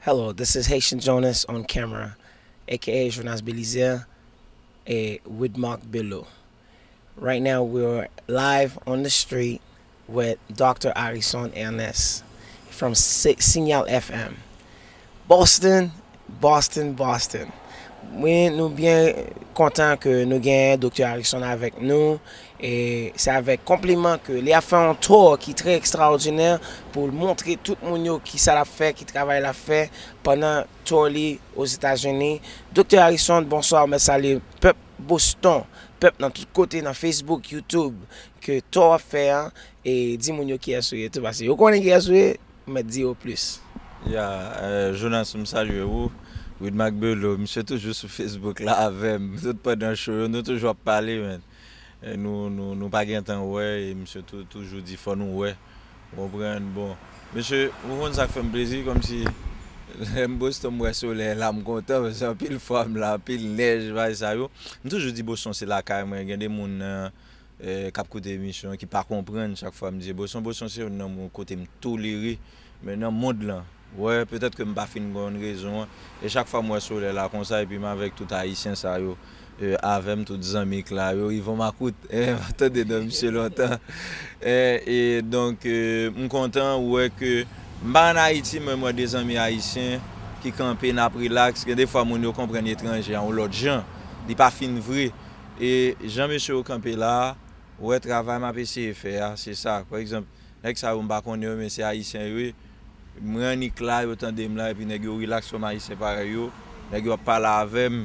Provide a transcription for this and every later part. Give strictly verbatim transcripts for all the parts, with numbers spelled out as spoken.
Hello, this is Haitian Jonas on camera, A K A Jonas Belizaire, eh, with Marc Bello. Right now, we're live on the street with Doctor Harrison Ernest from Si- Signal F M. Boston, Boston, Boston. Wi, nou byen kontan ke nou gen Doktè Harrison avèk nou. E se avèk konpliman ke li ap fè yon tour ki trè ekstraòdinè pou l montre tout moun yo ki sa l ap fè, ki travay l ap fè pandan tour li Ozetazini. Doktè Harrison, bonswa, mwen salye pèp Boston, pèp nan tout kote, nan Facebook, YouTube, ke tour w ap fè a, e di moun yo kiyès ou ye tou, paske yo konnen kiyès ou ye, mèt di yo plis. Ya, eh, Jonas, m salye ou. Widmark Bello, misye toujou sou Facebook la avè m. Tout pandan show yo, nou toujou ap pale, men. Eh, nou, nou, nou pa gen tan wè, e misye tou, toujou di fò nou wè. Ou konprann? Bon, mesye, ou konn sa k fè m plezi, kòmsi lè m Boston, m wè solèy la, m kontan, paske anpil fwa m la, anpil nèj, bagay sa yo. M toujou di Boston se lakay mwen, gen de moun nan eh, k ap koute emisyon an, ki pa konprann, chak fwa m di, Boston, Boston se youn nan moun kote m tolere, men nan mond lan, wè, petèt ke m pa fin konn rezon an, e chak fwa m wè solèy la konsa, epi m avèk tout Ayisyen sa yo, eh, avè m, tout zanmi k la yo, Yvon Makout, eh, m ap tande non misye lontan. Eh, e donk, eh, m kontan wè ke m pa ann Ayiti, men m wè de zanmi ayisyen ki kanpe, n ap rilaks. Gen de fwa moun yo konprann etranje a yon lòt jan, li pa fin vre. E jan mesye yo kanpe la a, ou wè travay m ap eseye fè a, se sa. Pa egzanp, nèg sa yo m pa konnen yo, men se Ayisyen yo ye. Mwen annik la, yo tande m la, epi nèg yo rilaks kòm Ayisyen parèy yo. Nèg yo ap pale avè m.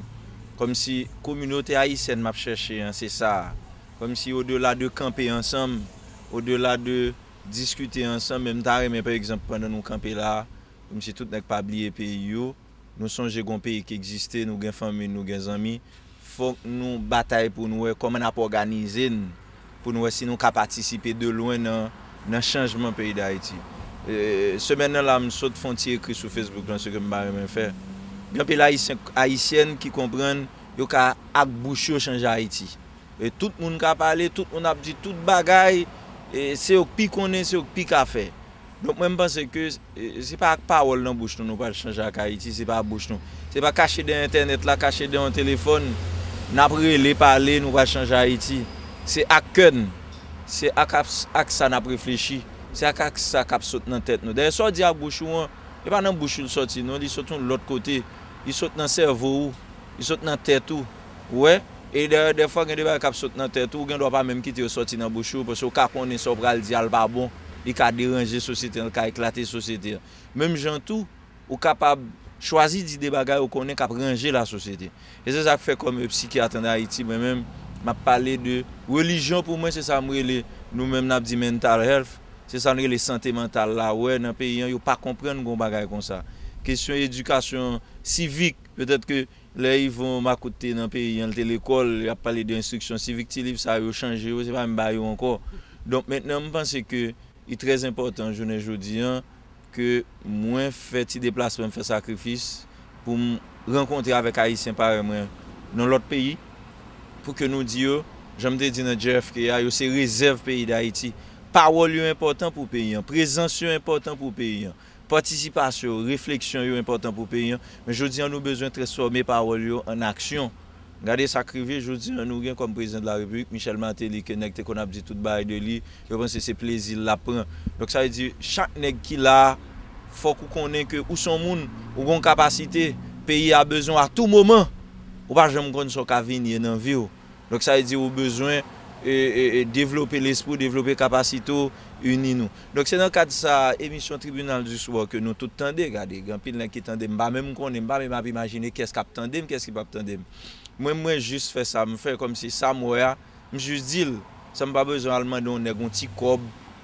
Kòmsi kominote ayisyèn m ap chèche an, se sa. Kòmsi odela de kanpe ansanm, odela de diskite ansanm, men m ta renmen, pa egzanp, pandan nou kanpe la a, kòmsi tout nèg pa bliye peyi yo, nou sonje gon peyi ki egziste, nou gen fanmi, nou gen zanmi. Fòk nou batay pou nou wè kòman n ap òganize n, pou nou wè si nou ka patisipe de lwen nan, nan chanjman peyi Dayiti. E, semèn nan la, m sot fè yon ti ekri sou Facebook lan, se ke m pa renmen fè. Gen anpil Ayisyen, Ayisyèn ki konprann yo ka ak bouch yo chanje Ayiti. E tout moun ka pale, tout moun ap di tout bagay, e se yo k pi konnen, se yo k pi ka fè. Donk mwen m panse ke, e, se pa ak pawòl nan bouch nou nou pral chanje ak Ayiti, se pa ak bouch nou. Se pa kache dèyè entènèt la, kache dèyè yon telefòn, n ap rele, pale, nou pral chanje Ayiti. Se ak kè n, se ak, ak sa n ap reflechi, se ak, ak sa k ap sot nan tèt nou. Dayè sa w di ak bouch ou an, e pa nan bouch ou l sòti non, li sot yon lòt kote, li sot nan sèvo ou, li sot nan tèt ou. Ou wè? E dayè, dèfwa gen de bagay k ap sot nan tèt ou, ou gen dwa pa menm kite yo sòti nan bouch ou, paske ou ka konnen sa w pral di a l pa bon, li ka deranje sosyete an, li ka eklate sosyete an. Menm jan tou, ou kapab chwazi di de bagay ou konnen k ap ranje lasosyete. E se sa k fè kòm psikyat ann Ayiti, mwen menm, m ap pale de relijyon pou mwen, se sa m rele, nou menm n ap di mental health, se sa n rele sante mantal la. Ou wè, nan peyi an, yo pa konprann gon bagay konsa. Kesyon edikasyon sivik, petèt ke lè Yvon Makout te nan peyi an, l te lekòl, y ap pale de enstriksyon sivik, ti liv sa yo chanje yo, se pa menm bagay yo ankò. Donk, mentnan, m panse ke li trè enpòtan, jounen jodi an, ke mwen fè ti deplasman, m fè sakrifis pou m rankontre avèk Ayisyen parèy mwen nan lòt peyi, pou ke nou di yo, jan m te di nan J F K a, yo se rezèv peyi Dayiti. Pawòl yo enpòtan pou peyi an, prezans yo enpòtan pou peyi an. Patisipasyon yo, refleksyon yo enpòtan pou peyi an, men jodi an nou bezwen transfòme pawòl yo an aksyon. Gade sa k rive jodi an, nou gen kòm prezidan de la repiblik, Michel Martelly, ke nèg te konn ap di tout bagay de li, yo panse se plezi l l ap pran. Donk sa vle di, chak nèg ki la a, fòk ou konnen ke ou se yon moun, ou gen yon kapasite, peyi a bezwen w a tou moman. Ou pa janm konn sa w ka vin ye nan vi w. Donk sa vle di ou bezwen, e, e, e, devlope lespri w, devlope kapasite w, ini nou. Donk se nan kad sa a, emisyon Tribunal du Soir ke nou tout tande, gade, gen anpil nèg ki tande m, m pa menm konnen, m pa menm ap imajine kiyès k ap tande m, kiyès ki p ap tande m. Mwen, mwen jis fè sa m fè, kòmsi sa m wè a, m jis di l, san m pa bezwen al mande yon nèg yon ti kòb,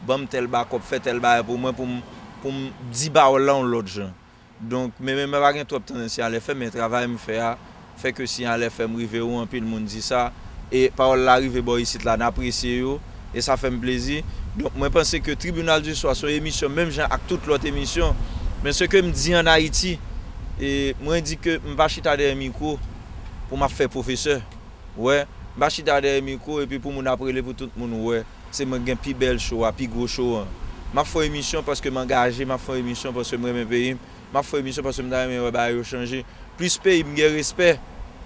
ban m tèl bakòp, fè tèl bagay pou mwen, pou m, pou m di pawòl la yon lòt jan. Donk, men, men, mwen pa gen twòp tandans Signal F M, men travay m fè a, fè ke Signal F M rive ou, anpil moun di sa, e pawòl la rive bò isit la, n apresye yo, e sa fè m plezi. Donk, mwen panse ke Tribunal du Soir se yon emisyon menm jan ak tout lòt emisyon, men se ke m di ann Ayiti, e mwen di ke m pa chita dèyè mikwo pou m ap fè pwofesè, ou wè, m pa chita dèyè mikwo epi pou moun ap rele pou tout moun wè, se mwen k gen pi bèl show a, pi gwo show an. M ap fè yon emisyon paske m angaje, m ap fè yon emisyon paske m renmen peyi m, M ap fè emisyon paske m ta renmen wè bagay yo chanje. Plis peyi m gen respè.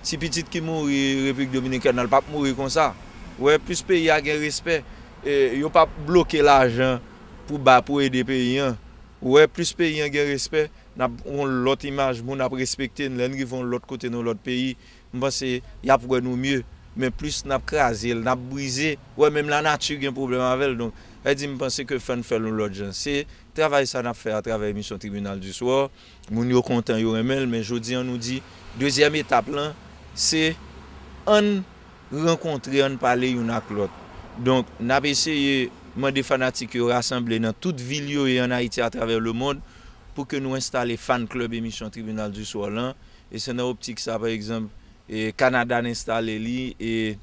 Ti pitit ki mouri Repiblik Dominikèn nan, l p ap mouri konsa. Ou wè, plis peyi a gen respè. E, yo p ap bloke lajan pou ba, pou ede peyi an. Ou wè, plis peyi an gen respè, n ap yon lòt imaj, moun ap respekte n. Lè n rive yon lòt kote, nan yon lòt peyi, m panse y ap wè nou mye. Men plis n ap kraze l, n ap brize, ou wè, menm lanati gen pwoblèm avè l. Donk, sa di, m panse ke fò n fè l yon lòt jan. Se travay sa n ap fè atravè emisyon Tribunal du Soir. Moun yo kontan, yo renmen l, men jodi a nou di, dezyèm etap lan, se ann rankontre, ann pale youn ak lòt. Donk, n ap eseye mande fanatik yo rasanble nan tout vil yo ye ann Ayiti atravè lemonn pou ke nou enstale fan club emisyon Tribunal du Soir lan. E se nan optik sa, pa egzanp, e Kanada n enstale li, e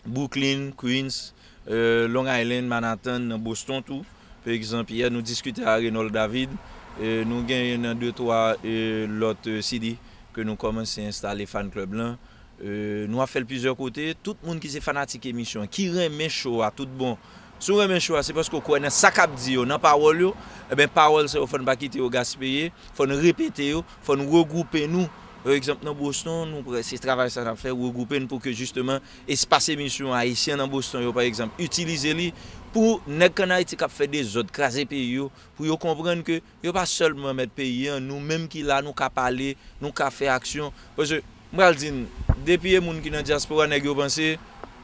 Brooklyn, Queens, e Long Island, Manhattan, nan Boston tou. Pa egzanp, yè nou diskite a Reynold David, e nou genyen nan de twa, e lòt, e city ke nou kòmanse enstale fan club lan. E, nou ap fè l plizyè kote. Tout moun ki se fanatik emisyon an, ki renmen show a tout bon, si w renmen show a, se paske w kwè nan sa k ap di yo, nan pawòl yo, ebyen, pawòl sa yo, fò n pa kite yo gaspiye, fò n repete yo, fò n regwoupe nou. Pa egzanp, nan Boston, nou prè, se travay sa n ap fè, regwoupe n pou ke, jisteman, espas emisyon ayisyen nan Boston yo, pa egzanp, itilize li pou nèg k ann Ayiti k ap fè dezòd, kraze peyi yo, pou yo konprann ke yo pa sèlman mèt peyi an, nou menm ki la, nou ka pale, nou ka fè aksyon. Paske, m pral di n, depi e moun ki nan dyaspora, nèg yo panse,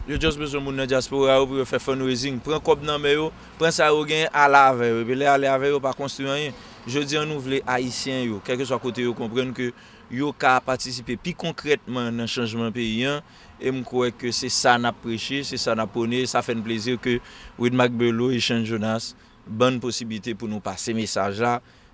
yo just bezwen moun nan dyaspora yo pou yo fè fundraising. Pran kòb nan men yo, pran sa yo genyen, ale avè yo. Epi lè ale avè yo, pa konstwi anyen. Jodi a, nou vle Ayisyen yo, kèlkeswa kote yo, konprann ke yo ka patisipe pi konkrètman nan chanjman peyi an. E m kwè ke se sa n ap preche, se sa n ap pwone, e sa fè n plezi ke Widmarc Bello, Echange Jonas, ban n posiblite pou nou pase mesaj la.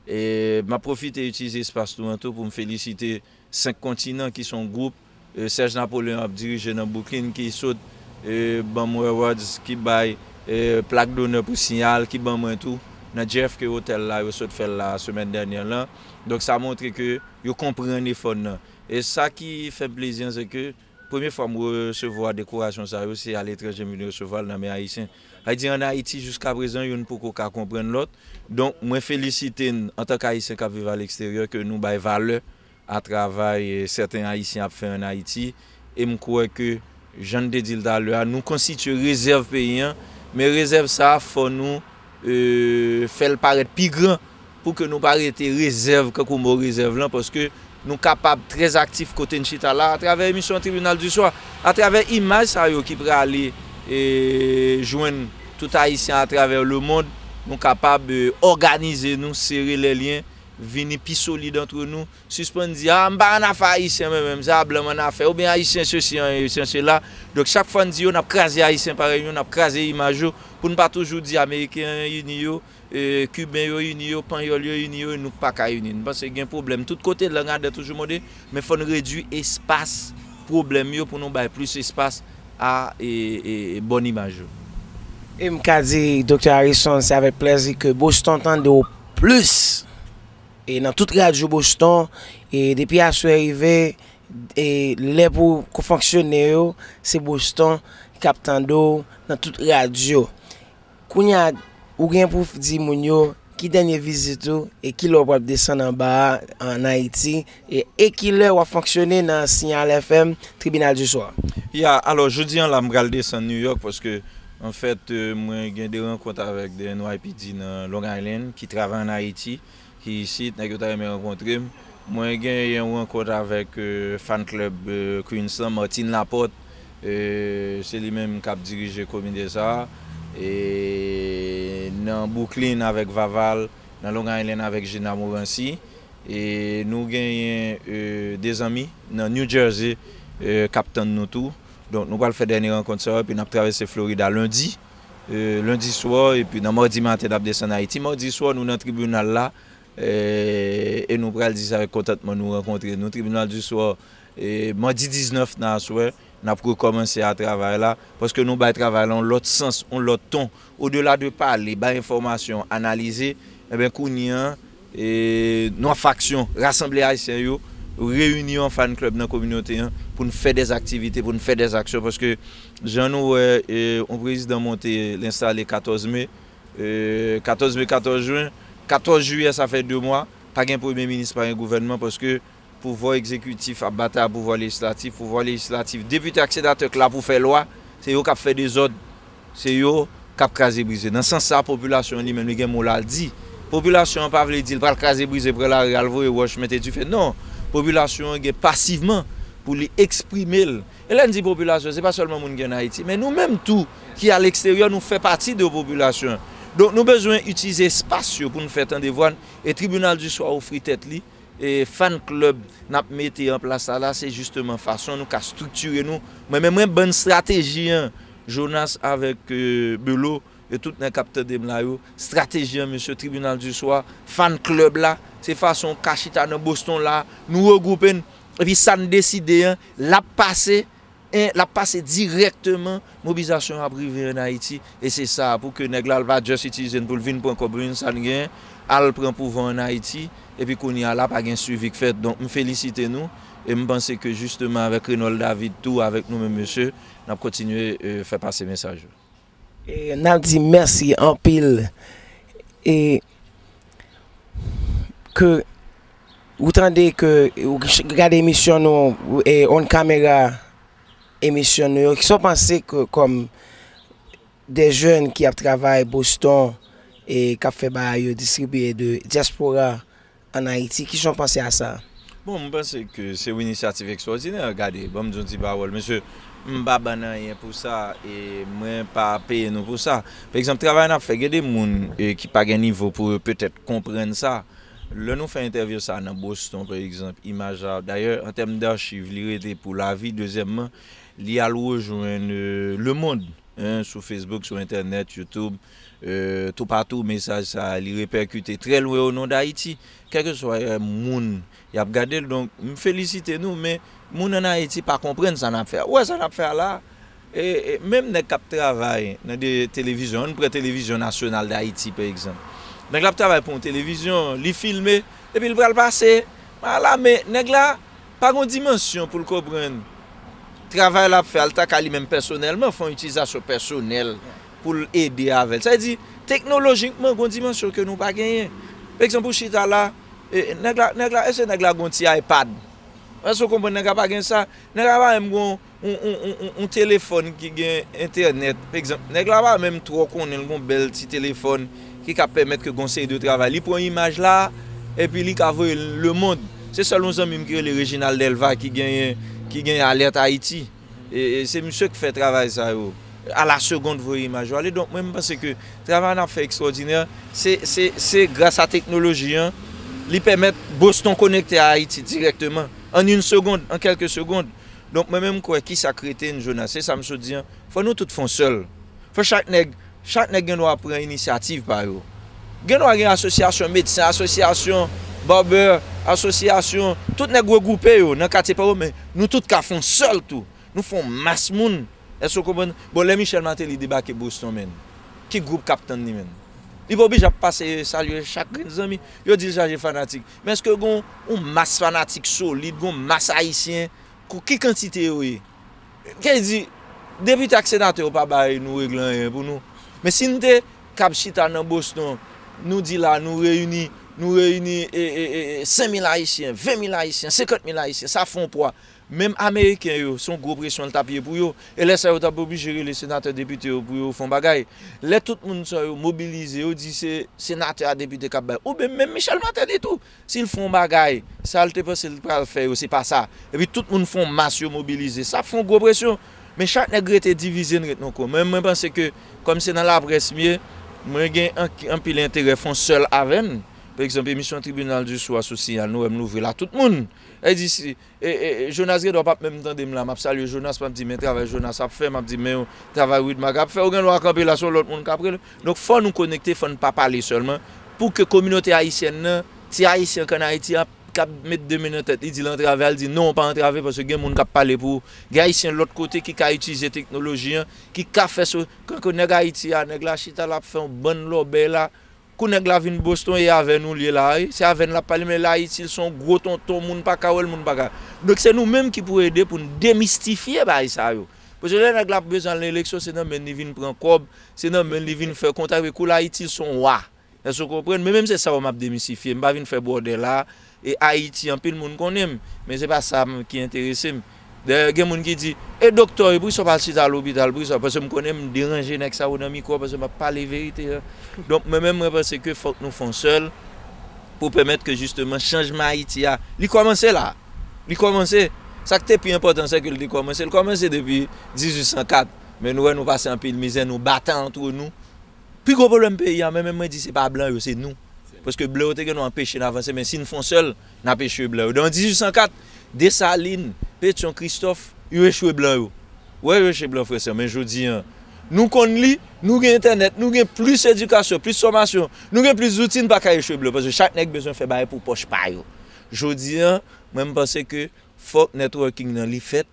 E m ap pwofite itilize espas nou an tou pou m felisite Senk Kontinan, ki se yon gwoup, e, Serge Napoleon ap dirije nan Brooklyn, ki sot, e, ban m awards, ki bay, e, plak donè pou Siyal, ki ban mwen tou, nan J F K Hotel la, yo sot fè l la, semèn dènyè lan. Donk, sa montre ke yo konprann efò n nan. E sa ki fè m plezi an, se ke premye fwa m resevwa dekorasyon sa yo, se aletranje m vin resevwa l nan men Ayisyen. Sa vle di, ann Ayiti, jiskaprezan, youn poko ka konprann lòt. Donk, mwen felisite n antanke Ayisyen k ap viv aleksteryè, ke nou bay valè a travay, e, sèten Ayisyen ap fè ann Ayiti. E m kwè ke, jan n te di l talè a, nou konstitye rezèv peyi an, men rezèv sa a, fò nou, e, fè l parèt pi gran, pou ke nou pa rete rezèv kankou mo rezèv lan, paske nou kapab trè aktif kote n chita la, atravè emisyon Tribinal di Swa, atravè imaj sa yo ki prale, e, jwenn tout Ayisyen atravè lemonn, nou kapab, e, òganize nou, sere lè lyen, vini pi solid antre nou, sispann di, "A, m pa annafè Ayisyen mwen menm, se a blan m annafè," oubyen "Ayisyen sesi, Ayisyen sela." Donk, chak fwa n di yo, n ap kraze Ayisyen parèy nou, n ap kraze imaj yo, pou n pa toujou di Ameriken ini yo, e, Kiben yo ini yo, Panyòl yo ini yo, e nou pa ka ini. M panse gen pwoblèm tout kote, lang adan toujou mòde, men fò n redui espas pwoblèm yo pou nou bay plis espas a, e, e, e bòn imaj yo. E m ka di, Doktè Harrison, se avèk plèzi ke Boston tande w plis, e nan tout radyo Boston, e depi aswè rive, e lè pou fonksyone yo, se Boston k ap tande w nan tout radyo. Kounye a, ou gen pou di moun yo ki dènye vizit ou e ki lè w pral desann anba a ann Ayiti e, e ki lè w ap fonksyone nan Signal F M, Tribinal du Soir. Ya, alò, jodi an la, m pral desann New York paske, anfèt, e, mwen gen de rankont avèk de N Y P D nan Long Island ki travay ann Ayiti, ki isit, nèg yo ta renmen rankontre m. Mwen genyen yon rankont avèk, e, fan club, e, Queens lan, Martine Laporte. E, se li menm k ap dirije komite sa a. E, nan Brooklyn avèk Vaval, nan Long Island avèk Gina Morancy. E, nou genyen, e, de zanmi nan New Jersey, e, k ap tann nou tou. Donk, nou pral fè dènye rankont sa yo, epi n ap travèse Florida lendi, e, lendi swa, epi nan madi maten, n ap desann Ayiti. Madi swa, nou nan tribinal la, e, e nou pral di sa avèk kontantman nou rankontre nou. Tribinal di Swa, e, madi diznèf nan aswè, n ap rekòmanse a travay la, paske nou bay travay la yon lòt sans, yon lòt ton. Odela de pale, bay enfòmasyon, analize, enben, kounye a, e, nou ap fè aksyon, rasanble Ayisyen yo, reyini yo an fan club nan kominote an, pou n fè dè aktivite, pou n fè dè aksyon, paske jan nou wè, e, yon prezidan monte, l enstale katòz me, e, katòz me, katòz jen, katòz jiyè, sa fè de mwa, pa gen premye minis, pa gen gouvènman, paske pouvwa egzekitif ap batay ak pouvwa lejislatif, pouvwa lejislatif, depite ak senatè k la pou fè lwa, se yo k ap fè dezòd, se yo k ap kraze brize. Nan sans sa, popilasyon an li menm, li gen mo l al di. Popilasyon an pa vle di l pral kraze brize, pran lari, al voye wòch, mete dife. Non! Popilasyon an gen pasivman pou li eksprime l. E lè n di popilasyon, se pa sèlman moun ki ann Ayiti, men nou menm tou ki aleksteryè, nou fè pati de popilasyon an. Donk, nou bezwen itilize espas yo pou n fè tande vwa n. E Tribinal di Swa ofri tèt li e fan club n ap mete an plas la, la, se jisteman fason nou ka estriktire nou. Mwen menm, mwen ban n estrateji an, Jonas avèk, euh, Belo, e tout nèg k ap tande m la yo, estrateji an, mesye, Tribinal di Swa, fan club la, se fason w ka chita nan Boston la, nou regwoupe n, epi sa n deside an, l ap pase, en, l ap pase dirèkteman, mobilizasyon an ap rive ann Ayiti, e se sa, pou ke nèg la, l pa just itilize n pou l vin pran kòb, vin sa n genyen, al pran pouvwa ann Ayiti, epi kounye a la, pa gen swivi k fèt. Donk, m felisite nou, e m panse ke jisteman avèk Renold David tou, avèk nou menm mesye, n ap kontinye, euh, fè pase mesaj yo. E n ap di mèsi anpil. E ke ou tande ke ou gade emisyon nou, e, on camera emisyon nou yo, kisa w panse ke kòm de jèn ki ap travay Boston e k ap fè bagay yo distribiye de dyaspora ann Ayiti, kisa w panse a sa? Bon, m panse ke se yon inisyativ ekstwòdinè. Gade, ban m di yon ti pawòl, mesye, m pa bann anyen pou sa, e mwen pa peye nou pou sa. Pa egzanp, travay n ap fè, gen de moun, e, ki pa gen nivo pou yo petèt konprann sa. Lè nou fè entèvyou sa nan Boston, pa egzanp, imaj la, dayè, an tèm dachiv, li rete pou lavi. Dezyèmman, li al rejwenn, euh, lemonn, en, sou Facebook, sou entènèt, YouTube, euh, toupatou, mesaj sa a, li repèkite trè lwen o non d Ayiti. Kèlkeswa, euh, moun y ap gade l. Donk, m felisite nou, men moun ann Ayiti pa konprann sa n ap fè a. Ou wè sa n ap fè a la a? E, e, menm nèg k ap travay nan de televizyon, ann pran Televizyon Nasyonal d Ayiti, pa egzanp. Nèg la ap travay pou yon televizyon, li filme, epi l pral pase. Ala, men nèg la pa gen yon dimansyon pou l konprann travay l ap fè a, l ta ka li menm pèsonèlman fè yon itilizasyon pèsonèl pou l ede avè l. Sa vle di, teknolojikman, gen yon dimansyon ke nou pa genyen. Pa egzanp, ou chita la, e, nèg la, nèg la, èske nèg la gen yon ti iPad? Èske w konprann nèg la pa gen sa? Nèg la pa menm gen yon, yon, yon, yon, yon, yon telefòn ki gen entènèt, pa egzanp. Nèg la pa menm twò konnen l gen yon bèl ti telefòn ki ka pèmèt ke gen yon seri de travay. Li pran imaj la, epi li ka voye l lemonn. Se sèl yon zanmi m ki rele Reginald Delva ki genyen, ki genyen Alerte Haïti. E, e se misye k fè travay sa yo. A la segonn voye imaj yo ale. Donk, mwen, m panse ke travay n ap fè ekstwòdinè, se, se, se gras a teknoloji an, li pèmèt Boston konekte a Ayiti dirèkteman, an yon segonn, an kèlke segonn. Donk, mwen menm, m kwè, kisa k rete n, Jonas, se sa m sot di an, fò nou tout fè yon sèl. Fò chak nèg, chak nèg gen dwa pran inisyativ pa yo. Gen dwa gen asosyasyon medsen, asosyasyon barber, asosyasyon, tout nèg regwoupe yo nan katye pa yo, men nou tout ka fè yon sèl tou. Nou fè yon mas moun. Èske w konprann? Bon, lè Michel Martelly debake Boston, menn, ki gwoup k ap tann li, menn? Li pa oblije ap pase salye chak grenn zanmi. Yo di l chaje fanatik. Men èske gen yon, yon mas fanatik solid, gen yon mas ayisyen, kou, ki kantite yo ye? Kè di, depite ak senatè yo pa bay nou regle anyen pou nou. Men si n te kab chita nan Boston, nou di la, nou reyini, nou reyini, e, e, e, e, senk mil Ayisyen, ven mil Ayisyen, senkant mil Ayisyen, sa fè yon pwa. Menm Ameriken yo, se yon gwo presyon l t ap ye pou yo. E lè sa yo t ap oblije rele senatè, depite yo pou yo fè yon bagay. Lè tout moun sa yo mobilize, yo di se senatè a, depite k ap bay. Oubyen menm Michel Martelly tou, si l fè yon bagay, sa l te panse l pral fè yo, se pa sa. Epi tout moun fè yon mas, yo mobilize. Sa fè yon gwo presyon. Men chak nèg rete divize, n ret nan kwen. Mwen, mwen panse ke, kòm se nan laprès m ye, mwen gen an-, anpil enterè fè yon sèl avè n. Pa egzanp, emisyon Tribinal di Swa sou Siyal, nou wè m louvri l a tout moun. E di si, e, e, e, Jonas Gredor p ap menm tande m la, m ap salye Jonas, m ap di men travay Jonas ap fè, m ap di men travay Widmag ap fè, ou gen dwa kanpe la, se yon lòt moun k ap rele. Donk, fò nou konekte, fò n pa pale sèlman, pou ke kominote ayisyèn nan, ti ayisyen k ann Ayiti a, k ap met de men nan tèt li, di l antrave, al di non, w pa antrave, paske gen moun k ap pale pou ou. Gen ayisyen lòt kote ki ka itilize teknoloji an, ki ka fè so, kankou nèg Ayiti a, nèg la chita, l ap fè yon bann lòbèy la, kou nèg la vin Boston, e avè nou l ye la, wi. Se avè n l ap pale, men l Ayiti, l se yon gwo tonton, moun pa ka wè l, moun pa ka. Donk, se nou menm ki pou ede pou n demistifye bagay sa yo. Paske lè nèg la bezwen al nan eleksyon, se nan men li vin pran kòb, se nan men li vin fè kontra, epi kou l Ayiti, l se yon wa. Èske w konprann? Men menm se sa yo m ap demistifye. M pa vin fè bwòdè la. E Ayiti, anpil moun konnen m, men se pa sa m, ki enterese m. Dayè, gen moun ki di, e doktè yo, poukisa w pa al chita lopital, poukisa? Paske m konnen m deranje nèg sa yo nan mikwo, paske m ap pale verite a. Donk, mwen menm, mwen panse ke fòk nou fè yon sèl pou pèmèt ke jisteman chanjman Ayiti a, li kòmanse la. Li kòmanse. Sa k te pi enpòtan, se ke l te kòmanse. L kòmanse depi dizuit san kat. Men nou wè nou pase anpil mizè, nou batay antre nou. Pi gwo pwoblèm peyi a, men menm mwen di se pa blan yo, se nou. Paske blan yo te gen dwa anpeche n avanse, men si n fè yon sèl, n ap echwe blan yo. Donk, dizuit san kat, Desalin, Petyon, Kristòf, yo echwe blan yo. Wè, yo echwe blan, frè sè, men jodi a, nou konn li, nou gen entènèt, nou gen plis edikasyon, plis fòmasyon, nou gen plis zouti, n pa ka echwe blan, paske chak nèg bezwen fè bagay pou pòch pa yo. Jodi a, mwen, m panse ke fòk networking nan li fèt.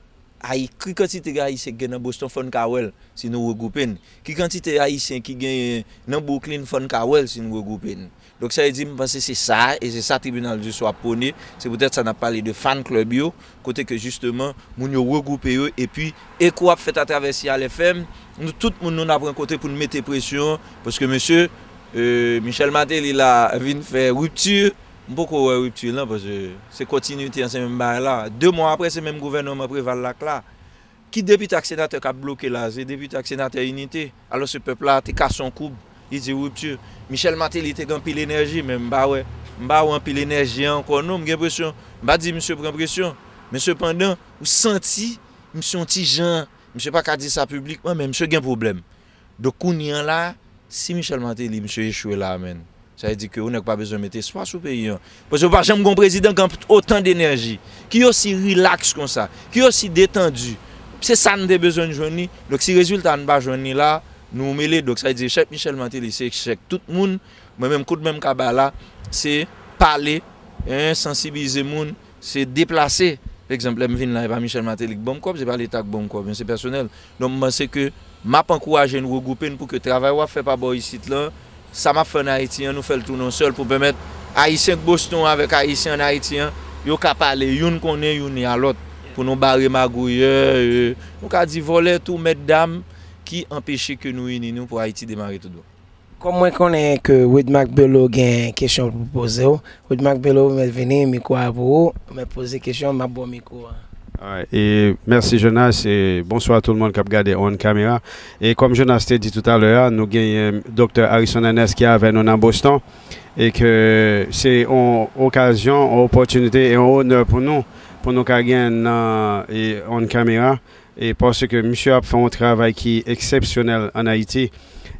Ay, ki kantite Ayisyen ki gen nan Boston, fò n ka wè l, si nou regwoupe n. Ki kantite Ayisyen ki genyen nan Brooklyn, fò n ka wè l, si n regwoupe n. Donk, sa vle di, m panse se sa, e se sa Tribinal di Swa ap pwone. Se poutèt sa n ap pale de fan club yo, kote ke jisteman, moun yo regwoupe yo, epi Echo ap fèt atravè Siyal F M. Nou tout moun, nou n ap rankontre pou n mete presyon, paske mesye, euh, Michel Martelly la vin fè ripti. M poko wè ripti lan, paske se kontinite an, se menm bagay la. De mwa apre, se menm gouvènman Preval la k la. Ki depite ak senatè k ap bloke la? Se depite ak senatè Inite. Alòske pèp la te kase yon koub, li di ripti. Michel Martelly te gen anpil enèji, men m pa wè, m pa wè anpil enèji an ankò non, m gen presyon. M pa di misye pran presyon, men sepandan, ou santi misye yon ti jan, misye pa ka di sa piblikman, men misye gen pwoblèm. Donk, kounye a la, si Michel Martelly, misye echwe la, menn, sa vle di ke yon nèg pa bezwen mete espwa sou peyi an. Paske ou pa janm gen yon prezidan ki gen otan denèji, ki osi rilaks konsa, ki osi detandi. Se sa n te bezwen jwenn li. Donk, si rezilta a n pa jwenn li la, nou mele. Donk, sa vle di echèk Michel Martelly, se echèk tout moun. Mwen menm, kout men m ka ba la, se pale, en, sansibilize moun, se deplase. Pa egzanp, lè m vin la, e pa Michel Martelly k ban m kòb, se pa Leta k ban m kòb, men se pèsonèl. Donk, m panse ke m ap ankouraje n regwoupe n pou ke travay w ap fè pa bò isit lan, sa m ap fè ann Ayiti an, nou fè l tounen yon sèl pou pèmèt Ayisyen k Boston avèk Ayisyen ann Ayiti an, yo ka pale, youn konnen, youn ni a lòt, pou nou bare magouyè, e, nou ka di vòlè tou, mètdam, ki anpeche ke nou ini nou pou Ayiti demare tout bon. Kòm mwen konnen ke Widmark Bello gen kesyon pou poze w, Widmark Bello, ou mèt vini, mikwo a pou ou, ou mèt poze kesyon, m ap ba w mikwo a. Alright, e mèsi Jonas, e bonswa tout moun k ap gade On Camera. E kòm Jonas te di toutalè a, nou genyen Doktè Harrison Ernest ki avè nou nan Boston, e ke se yon okazyon, yon opòtinite e yon onè pou nou, pou nou ka gen nan, e, On Camera. E paske misye ap fè yon travay ki eksepsyonèl ann Ayiti.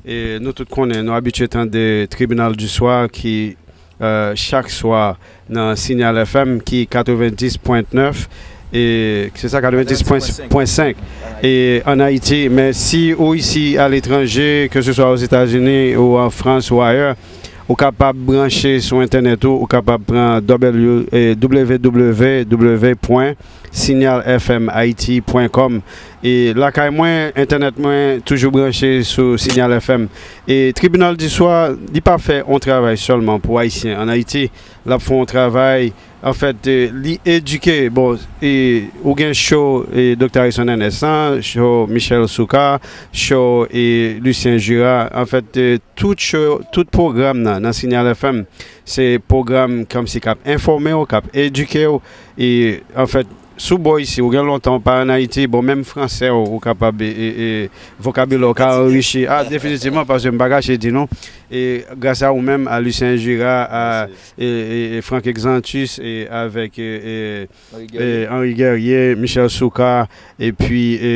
E nou tout konnen, nou abitye tande Tribinal di Swa ki, euh, chak swa nan Signal F M ki katrevendis pwen nèf, e se sa, katrevendis pwen senk, e ann Ayiti. Men si ou isi aletranje, ke se swa Ozetazini ou an Frans ou ayè, ou kapab branche sou entènèt ou, ou kapab pran W, e, W W W pwen signal F M Haiti pwen com. E lakay mwen, entènèt mwen toujou branche sou Signal F M. E Tribinal di Swa, li pa fè yon travay sèlman pou Ayisyen ann Ayiti. L ap fè yon travay, anfèt, e, li edike. Bon, e, ou gen show, e, Doktè Harrison Ernest lan, show Michel Soukar, show, e, Lucien Jura. Anfèt, e, tout show, tout pwogram nan, nan Signal F M, se pwogram kòmsi k ap enfòme w, k ap edike w, e, anfèt, sou bò isi, ou gen lontan ou pa ann Ayiti, bon, menm fransè w, ou kapab, e, e, e, vokabilè w ka anrichi. A, definitivman, paske m pa kache di nou, e, gras a ou menm, a Lucien Jura, a, e, e, e, Franck Exantus, e, avèk, e, e, Henri Guerrier, Michel Soukar, epi, e,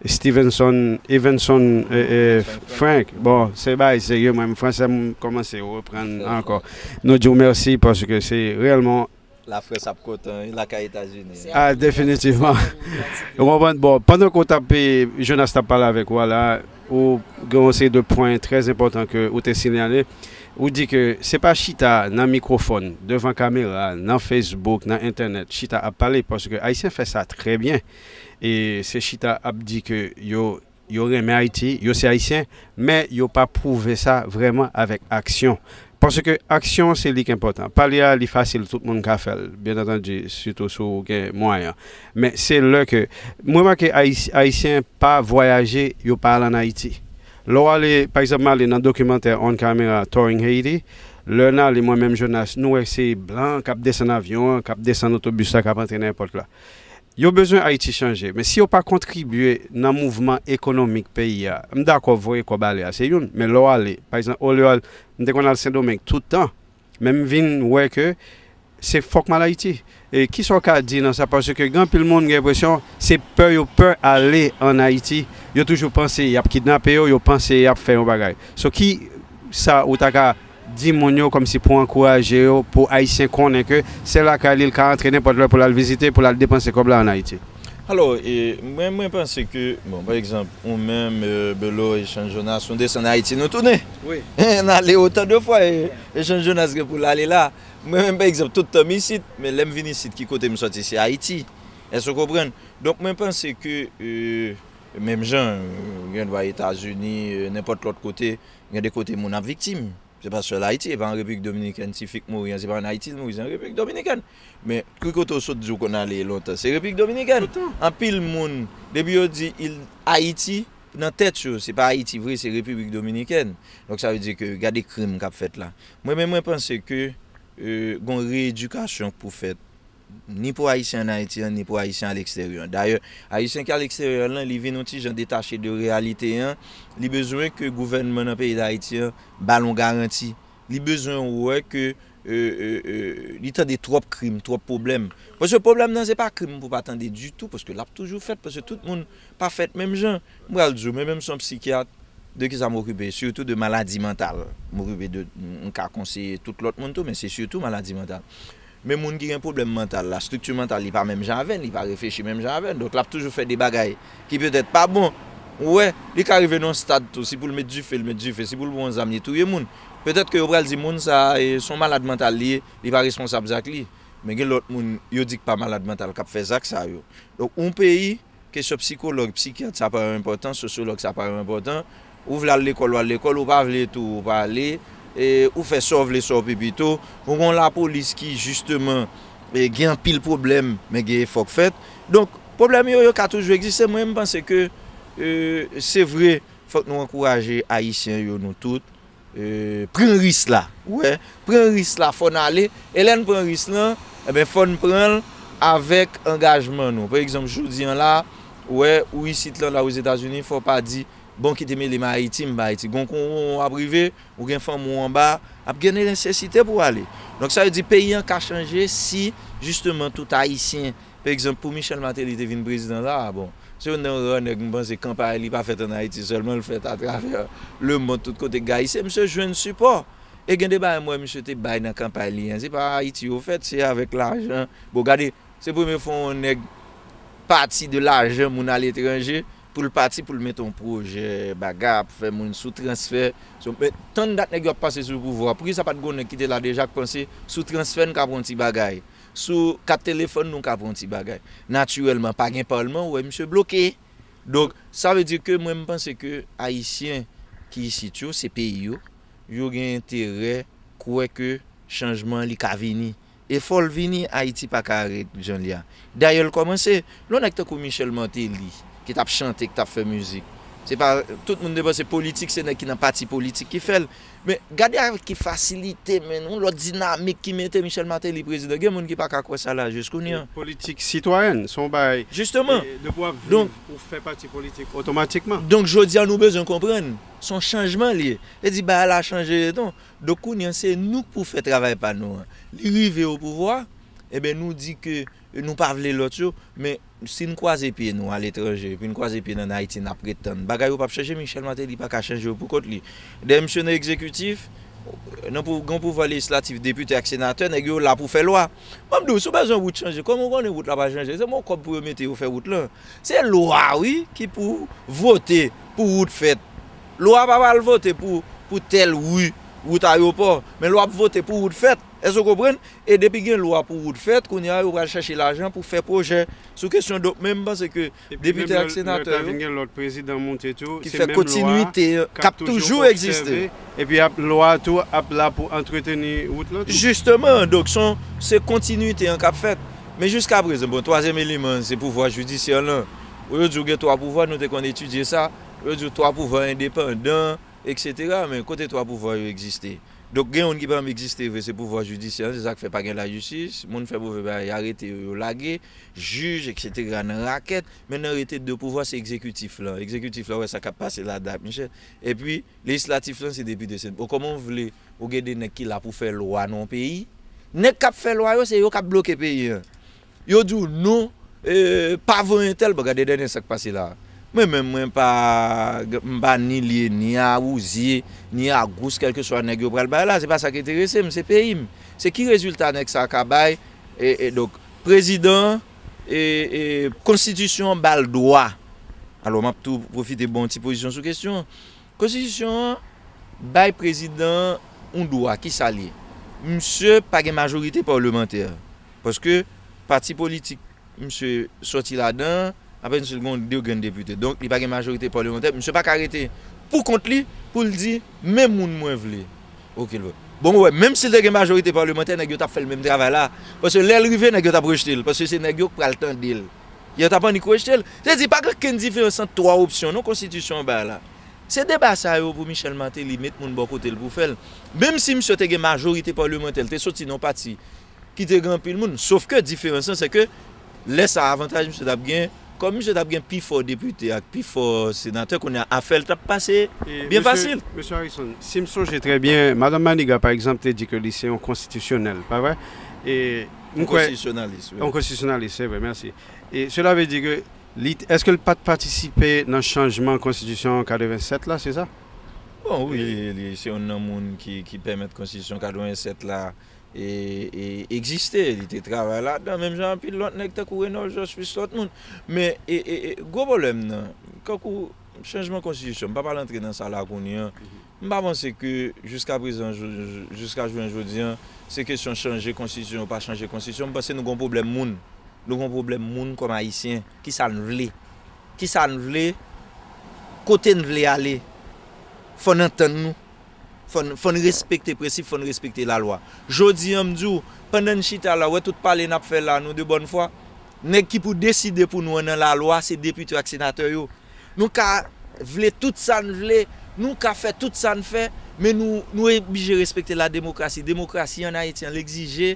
Stevenson, Evenson, e, e, Frank. Bon, se bagay serye, mwen, fransè m kòmanse reprann ankò. Nou di w mèsi paske se reyèlman. Lafrans ap kontan, wi, lakay Etazini. A, definitivman. Ou konprann? Bon, pandan ke w t ap, e, Jonas t ap pale avèk ou a la, ou gen yon seri de pwen trè enpòtan ke ou te sinyale. Ou di ke se pa chita nan mikwofòn, devan kamera, nan Facebook, nan entènèt, chita ap pale, paske Ayisyen fè sa trè byen. E se chita ap di ke yo, yo renmen Ayiti, yo se Ayisyen, men yo pa pwouve sa vrèman avèk aksyon. Paske aksyon, se li k enpòtan. Pale a, li fasil, tout moun ka fè l, byen antandi, sitou si w gen mwayen. Men se lè ke, m remake Ayis-, Ayisyen pa vwayaje, yo pa al ann Ayiti. Lè w ale, pa egzanp, m ale nan dokimantè On Camera Touring Haiti, lè n ale, mwen menm Jonas, nou wè se blan k ap desann avyon an, k ap desann otobis la, k ap antre nan èpòt la. Yo bezwen Ayiti chanje, men si yo pa kontribye nan mouvman ekonomik peyi a, m dakò voye kòb ale a, se youn, men lè w ale, pa egzanp, olye w al, m te konn al Sendomeng tout tan, men m vin wè ke se fòk m al Ayiti. E kisa w ka di nan sa? Paske gen anpil moun gen enpresyon se pè yo pè ale ann Ayiti. Yo toujou panse y ap kidnape yo, yo panse y ap fè yon bagay. So, ki sa ou ta ka di moun yo kòmsi pou ankouraje yo, pou Ayisyen konnen ke se lakay li, l ka antre nenpòt lè pou l al vizite, pou l al depanse kòb la ann Ayiti? Alò, e, mwen, mwen panse ke, bon, pa egzanp, ou menm, e, Belo, Echanj Jonas, nou desann Ayiti, nou tounen. Wi. N ale otan de fwa, e, Echanj Jonas gen pou l ale la. Mwen menm, pa egzanp, tout tan m isit, men lè m vin isit, ki kote m sòti, se Ayiti. Èske w konprann? Donk, mwen panse ke, e, menm jan, e, gen dwa Etazini, e, nenpòt lòt kote, gen de kote moun ap viktim. Se pa sèl Ayiti, e pa an Repiblik Dominikèn, ti fi k mouri an, se pa ann Ayiti l mouri, se an Repiblik Dominikèn. Men, ki kote w sot di w konn ale lontan, se Repiblik Dominikèn. Tout tan. Anpil moun, depi yo di il, Ayiti, nan tèt yo, se pa Ayiti vre, se Repiblik Dominikèn. Donk, sa vle di ke gade krim k ap fèt la. Mwen menm, mwen panse ke, e, gon reyedikasyon k pou fèt. Ni pou Ayisyen ann Ayiti an, ni pou Ayisyen aleksteryè an. Dayè, Ayisyen ki aleksteryè an lan, li vin yon ti jan detache de reyalite an. Li bezwen ke gouvènman nan peyi Dayiti an ba l yon garanti. Li bezwen wè ke, e, e, e, li tande twòp krim, twòp pwoblèm. Paske pwoblèm nan, se pa krim pou pa tande ditou, paske l ap toujou fèt, paske tout moun pa fèt menm jan. M pral di w, mwen menm se yon psikyat, de kisa m okipe? Sitou de maladi mantal. M okipe de, m ka konseye tout lòt moun tou, men se sitou maladi mantal. Men moun ki gen pwoblèm mantal la, estrikti mantal li pa menm jan avè n, li pa reflechi menm jan avè n. Donk, l ap toujou fè de bagay ki petèt pa bon. Ou wè, li ka rive nan yon stad tou, si pou l met dife, l met dife, si pou l pran yon zam, li touye moun. Petèt ke yo pral di moun sa a, e, se yon malad mantal li ye, li pa responsab zak li. Men gen lòt moun, yo di k pa malad mantal, k ap fè zak sa yo. Donk, yon peyi, kesyon sikològ, sikyat, sa pa yon enpòtan, sosyològ, sa pa yon enpòtan. Ou vle al lekòl, ou al lekòl, ou pa vle tou, ou pa ale. E ou fè sa w vle, sa w pi pito. Ou gen yon lapolis ki, jisteman, e, gen anpil pwoblèm, men gen efò k fèt. Donk, pwoblèm yo, yo ka toujou egziste. Mwen, m panse ke, e, se vre, fòk nou ankouraje Ayisyen yo, nou tout, e, pran ris la. Ou wè, pran ris la, fò n ale. E lè n pran ris lan, enben, fò n pran l avèk angajman nou. Pa egzanp, jodi an la, ou wè, ou isit lan, la Ozetazini, fò w pa di, bon, kite mele m a Ayiti, m pa Ayiti. Gon kou w ap rive, ou gen fanmi w anba, ap gen nesesite pou w ale. Donk, sa vle di peyi an ka chanje si, jisteman, tout Ayisyen, pa egzanp, pou Michel Martelly te vin prezidan la a, bon, se youn nan ra nèg m panse kanpay li pa fèt ann Ayiti sèlman, l fèt atravè lemonn, tout kote k gen Ayisyen, misye jwenn sipò. E gen de bagay m wè misye te bay nan kanpay li an, se pa Ayiti yo fèt, se avèk lajan. Bon, gade, se premye fwa yon nèg pati de lajan moun aletranje pou l pati pou l mete yon pwojè bagay ap fè moun sou transfè. So, men, tann dat nèg yo ap pase sou pouvwa. Poukisa pa t gon nèg ki te la deja k panse sou transfè n ka pran yon ti bagay? Sou kat telefòn nou ka pran yon ti bagay? Natirèlman, pa gen palman, ou wè misye bloke. Donk, sa vle di ke mwen, m panse ke Ayisyen ki isit yo, se peyi yo, yo gen enterè kwè ke chanjman li ka vini. E fò l vini, Ayiti pa ka ret jan l ye a. Dayè, l kòmanse. Lè yon nèg tankou Michel Martelly, ki t ap chante, ki t ap fè mizik, se pa tout moun te panse politik, se nèg ki nan pati politik ki fè l. Men gade avèk ki fasilite, men, yon lòt dinamik ki mete Michel Martelly prezidan. Gen moun ki pa ka kwè sa la jis kounye a. Politik sitwayèn, se yon bagay. Jisteman. E, depi w ap viv, ou fè pati politik otomatikman. Donk, jodi a, nou bezwen konprann, se yon chanjman li ye. E di bagay la chanje, non. Donk, kounye a, se nou k pou fè travay pa nou an. Li rive o pouvwa, enben, nou di ke nou pa vle lòt yo, men si n kwaze pye nou aletranje, epi n kwaze pye n ann Ayiti, n ap ret tann. Bagay yo p ap chanje, Michel Martelly pa ka chanje yo pou kont li. Dèyè misye nan egzekitif, nan pou, gen pouvwa lejislatif, depite ak senatè, nèg yo la pou fè lwa. Ban m di w, si w bezwen wout chanje, kòman w konnen wout la pa chanje? Se bon kòb pou yo mete yo fè wout lan. Se lwa, wi, ki pou vote pou wout fèt. Lwa pa pral vote pou, pou tèl ri, wout ayewopò, men lwa ap vote pou wout fèt. Èske w konprann? E depi gen lwa pou wout fèt, kounye a, yo pral chèche lajan pou fè pwojè sou kesyon. Donk, men m panse ke depite ak senatè yo ki fè kontinwite k ap toujou egziste. Epi ap, lwa a tou ap la pou antreteni wout lan tou. Jisteman, donk, se yon, se kontinwite an k ap fèt. Men jiskaprezan, bon, twazyèm eleman, se pouvwa jidisyè lan. Ou yo di w gen twa pouvwa, nou te konn etidye sa. Yo di w twa pouvwa endepandan, etsetera, men kote twa pouvwa yo egziste? Donk, gen youn ki pa menm egziste vre, se pouvwa jidisyè an, se sa k fè pa gen lajistis, moun fè move bagay, arete yo, yo lage, jij, etsetera, nan rakèt, men nan rete de pouvwa, se egzekitif lan. Egzekitif lan, wè sa k ap pase la, dak, Michel. Epi, lejislatif lan, se depite, se, bon, kòman w vle, ou gen de nèg ki la pou fè lwa nan yon peyi? Nèg k ap fè lwa yo, se yo k ap bloke peyi an. Yo di w non, e, pa voye entèl, bon, gade dènye sa k pase la. Mwen menm, mwen pa, m pa ni lye, ni a wouzye, ni a gous, kèlkeswa nèg yo pral bay la, se pa sa k enterese m, se peyi m. Se ki rezilta nèg sa ka bay, e, e donk, prezidan, e, e, konstitisyon an ba l dwa. Alò, m ap tou pwofite ba w yon ti pozisyon sou kesyon an. Konstitisyon an bay prezidan an yon dwa, ki sa l ye? Misye pa gen majorite palmantè. Paske pati politik misye sòti ladan an, apèn si l gen de grenn depite. Donk, li pa gen majorite palmantè. Misye pa ka rete pou kont li pou l di, men moun mwen vle. Oke, l vle. Bon, wè, menm si l te gen majorite palmantè, nèg yo t ap fè l menm travay la. Paske lè l rive, nèg yo t ap rejte l. Paske se nèg yo k pral tande l. Yo t ap annik rejte l. Se di, pa gen okenn diferans ant twa opsyon, non, konstitisyon an bay la. Se deba sa yo pou Michel Martelly met moun bò kote l pou fè l. Menm si misye te gen majorite palmantè, l te soti nan yon pati ki te gen anpil moun. Sof ke diferans lan, se ke lè sa a, avantaj misye t ap gen, kòm misye t ap gen pi fò depite ak pi fò senatè, kounye a, afè l t ap pase byen fasil. Mesye Harrison, si m sonje trè byen, Madanm Maniga, pa egzanp, te di ke li se yon konstitisyonèl, pa vre? E m kwè. Yon konstitisyonalis, wi. Yon konstitisyonalis, se vre, mèsi. E sela vle di ke Li, èske l pa t patisipe nan chanjman konstitisyon katrevennsèt la, se sa? Bon, wi, li, li se youn nan moun ki, ki pèmèt konstitisyon katrevennsèt la e, e, egziste. Li te travay ladan, menm jan anpil lòt nèg tankou Renòl Jòs, plis lòt moun. Men, e, e, e, gwo pwoblèm nan, kankou chanjman konstitisyon, m pa pral antre nan sa la kounye a. M pa panse ke jiska prezan, jou-, jou-, jiska jounen jodi a, se kesyon chanje konstitisyon ou pa chanje konstitisyon. M panse nou gon pwoblèm moun. Nou gon pwoblèm moun kòm Ayisyen. Kisa n vle? Kisa n vle? Kote n vle ale? Fò n antann nou. Fò n, fò n respekte prensip, fò n respekte lalwa. Jodi a, m di w, pandan n chita la, w wè tout pale n ap fè la, nou de bòn fwa, nèg ki pou deside pou nou an nan lalwa, se depite ak senatè yo. Nou ka vle tout sa n vle, nou ka fè tout sa n fè, men nou, nou oblije respekte la demokrasi. Demokrasi ann Ayiti an, l egzije,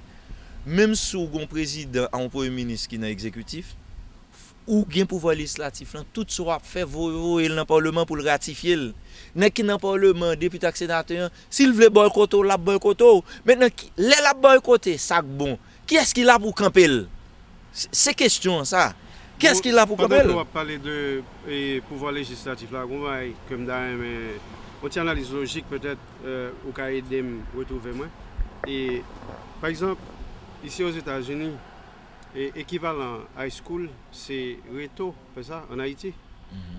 menm si w gen yon prezidan ak yon premye minis ki nan egzekitif, ou gen pouvwa lejislatif lan, tout sa w ap fè, voye, voye l nan palman pou l ratifye l. Nèg ki nan palman an, depite ak senatè an, si l vle bòykote w, l ap bòykote w. Mentnan, ki, lè l ap bòykote, sa k bon, kiyès ki la pou kanpe l? Se, se kesyon an sa. Kiyès ki la pou kanpe l? Pandan ke w ap pale de, e, pouvwa lejislatif la, gon bagay ke m ta renmen, yon ti analiz lojik petèt, e, ou ka ede m retwouve mwen. E, pa egzanp, isi Ozetazini, e, ekivalan high school se reto, se sa, ann Ayiti?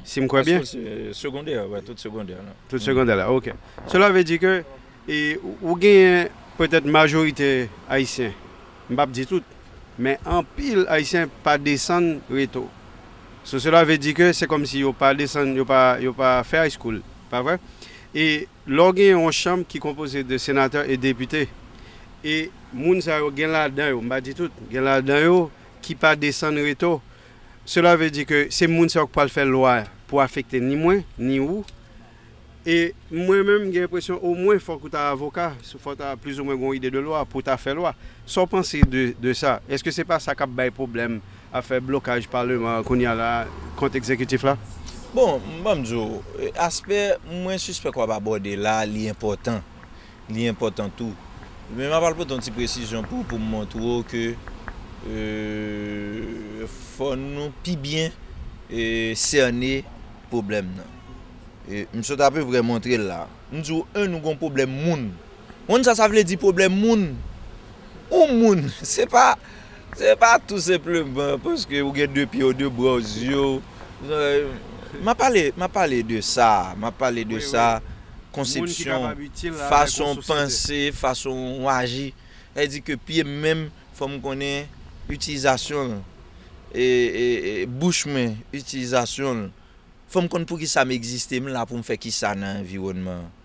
Si m kwè byen. High school se segondè, wè, tout segondè la. Tout segondè la, oke. Sela vle di ke, e, ou, ou genyen petèt majorite ayisyen, m p ap di tout, men anpil ayisyen pa desann reto. So, sela vle di ke se kòmsi yo pa desann, yo pa, yo pa fè high school, pa vre? E lè w gen yon chanm ki konpoze de senatè e depite, e moun sa yo gen ladan yo, m pa di tout, gen ladan yo ki pa desann reto, sela vle di ke se moun sa yo k pral fè lwa pou afekte ni mwen, ni ou. E mwen menm, m gen enpresyon omwen fòk ou ta avoka, fòk w ta plizoumwen gen yon ide de lwa pou w ta fè lwa. Sa w panse de, de sa? Èske se pa sa k ap bay pwoblèm, ap fè blokaj palman an kounye a la kont egzekitif la? Bon, ban m di w, aspè mwen sispèk w ap abòde la, li enpòtan. Li enpòtan tou. Men m ap al pote yon ti presizyon pou, pou m montre w ke, e, fò nou pi byen, e, sène pwoblèm nan. E, m sot apeprè montre l la. M di w, en, nou gon pwoblèm moun. Konn sa sa vle di pwoblèm moun? Ou moun, se pa, se pa tou senpleman paske ou gen de pye w, de bra w, zye w. M ap pale, m ap pale de sa, m ap pale de sa, konsepsyon, fason w panse, fason w aji. Sa vle di ke pye m menm, fò m konnen itilizasyon l. E, e, e, bouch mwen, itilizasyon l. Fò m konn poukisa m egziste, m la pou m fè kisa nan anviwònman an.